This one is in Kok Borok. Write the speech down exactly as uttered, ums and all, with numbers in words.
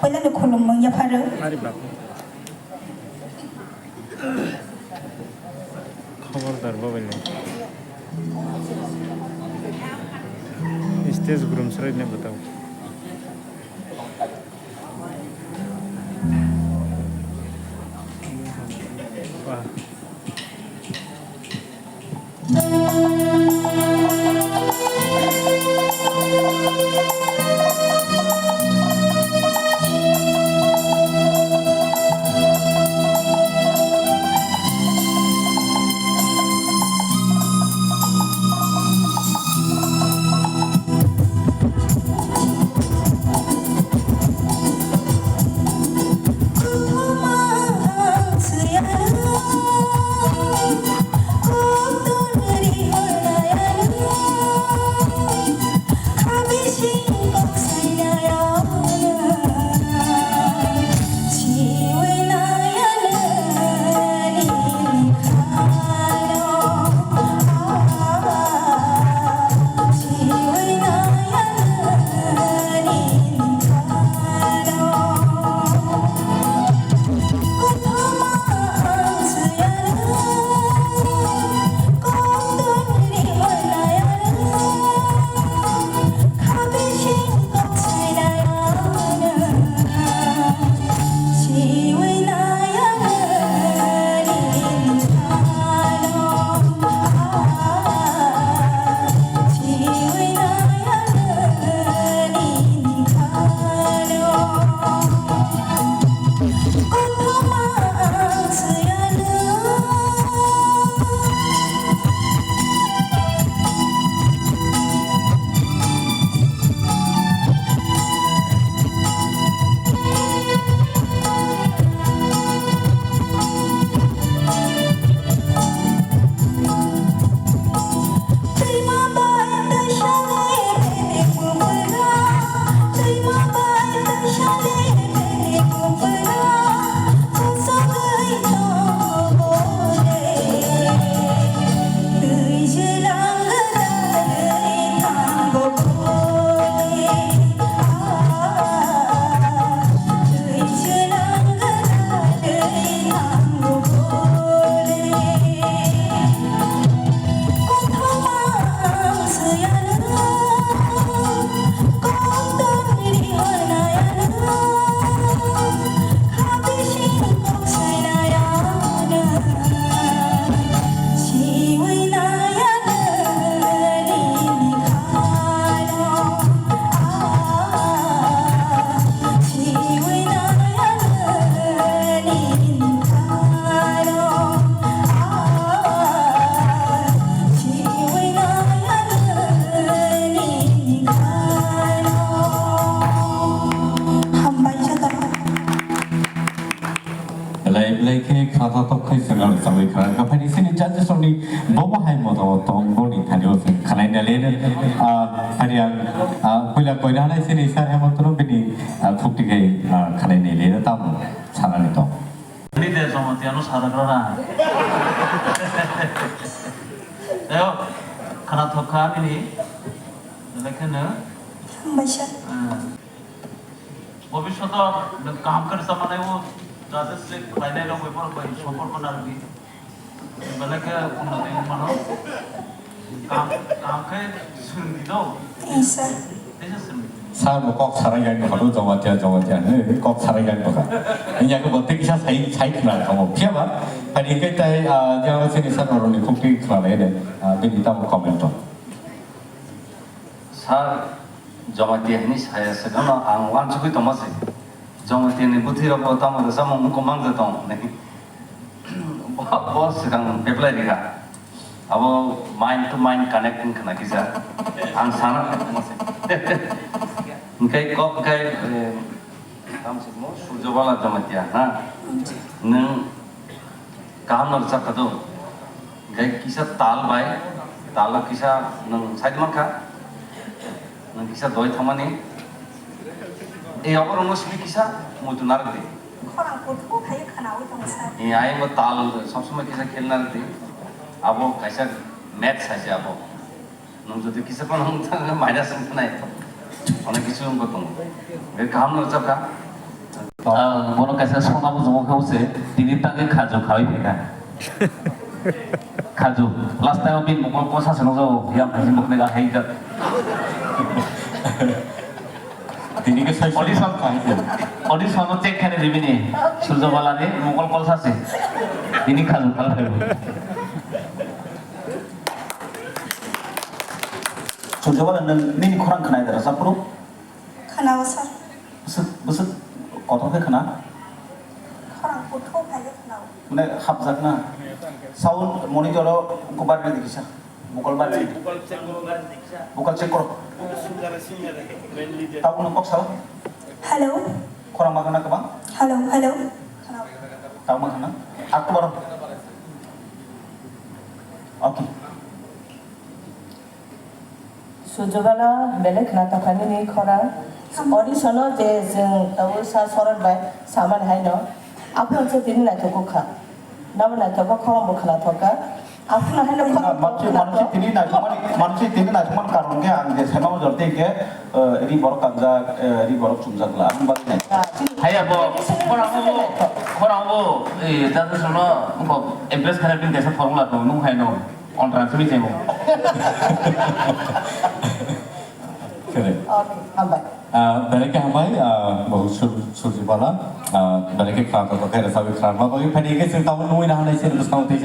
Belai no khulumung yapharo. Ari bak. Khobordar bo belai. Stage grum sroi ne bwtao. Wah. Hambai joto. Belai belai khe kha tha tok khai chwng rok chawai khna kha. Phani sini judges rokni bo bo hai moto tong boni thani o chwng khanai na le. Ah, phani ang, ah, puila koina hanai sini sir Hemantno bini, ah, khukti khai, ah, khanai nai le tamo sanani tong. Ni de Jamatia no sadagra na. Yo, khana thok kha nini. Lekhe no. Hambai sir. Ah. Bhobishoto nwng kaham khe rwchapmani o judges select khlainai rok bai borok bai somporko narwkdi. Belai khe unnoti wngmano. Kaham, kaham khe swrwngdi do. Yes, sir. Teisa swrwngdi. Sir bo kok sarai gai nokha do, Jamatia, Jamatia hwnwi kok sarai gai nokha. Wngya khe bo tei kisa sai, sai khna tongo. Phiya ba, phai khe tai, ah, Jamatia ni sir oroni khukti khna lai de, ah, bini tamo comment o. Sir, Jamatia hwnwi saya se, ano ang uansugwi tongma se. Jamatia ni bwtwi rok bo tamo rwchapmung wngkha mang tong hinwi. Bo, bo swkang reply rikha. Abo mind to mind connect wngkha na kisa. Ang sana tongma se. Hwnkhe kok khai, eh, Tamo se mo Surjobala Jamatia, ha? Nwng kaham no rwchap kha do. Gai kisa tal bai, tal o kisa nwng side man kha. Nwng kisa doi thangmani. E, obo rwngno simi kisa muitu narwk di. Khorang kuthu khai khwnaui tongo sir. E, ai mo tal sob somoi kisa khel narwk di. Abo kaisa maths hai se abo. Nwng jodi kisa phano wng thang khe minus wng khe nai. Onek kisu wngbo tongo. Be kaham no rwchap kha. Ah, borok kaisa sona bujungo khe se tini tangwi khaju khawi phaikha. Khaju. Last time bin mokol kosa se nukjago, yang khaju mokne ga hai jak. Tini khe sai audition, audition no check khaini ribini. Surjo Bala ni mokol kolsa se. Tini khaju khal phaibo. Surjo Bala, nwng nini khorang khnai da, rwchapro? Khwnao, sir. Bwswk, bwswk kotor khe khna? Khorang kuthuk hai khe khwnao. Mane hapjak na? Sound monitor o wngkuk bar di kisa. Vocal bar di. Vocal check koro. Vocal check koro. Tabuk no kok sal. Hello. Khorang ma khna kwbang? Hello, hello. Khwnao. Tabuk ma khna? Ak baro. Okay. Sujugala belai khna tongkha nini khorang. Audition-o je chwng tabuk sa Sorot bai samani haino, aphuru se tini naithok kha. Nabo naithok kha, khorang bo khna thok kha. Aphuru haino khorang mansi, mansi tini naithokmani, mansi tini naithokmani karon khe ang je saimano jor tei khe, eh, ri borok kanjak, eh, ri borok chumjak la, ang bagwi naithok. Haya bo, khorang bo, khorang bo, eh, jadu sono, bo impress khana bin kaisa formula tong, nung haino. On transmission mo. Correct. Okay, hambai. Ah, belai khe hambai, ah, bo Sur-, Surjibala, ah, belai khe khna tongkha khe rwchapwi khna bagwi phaidi khe chwng tabuk nungwi nahanai se bwskango tei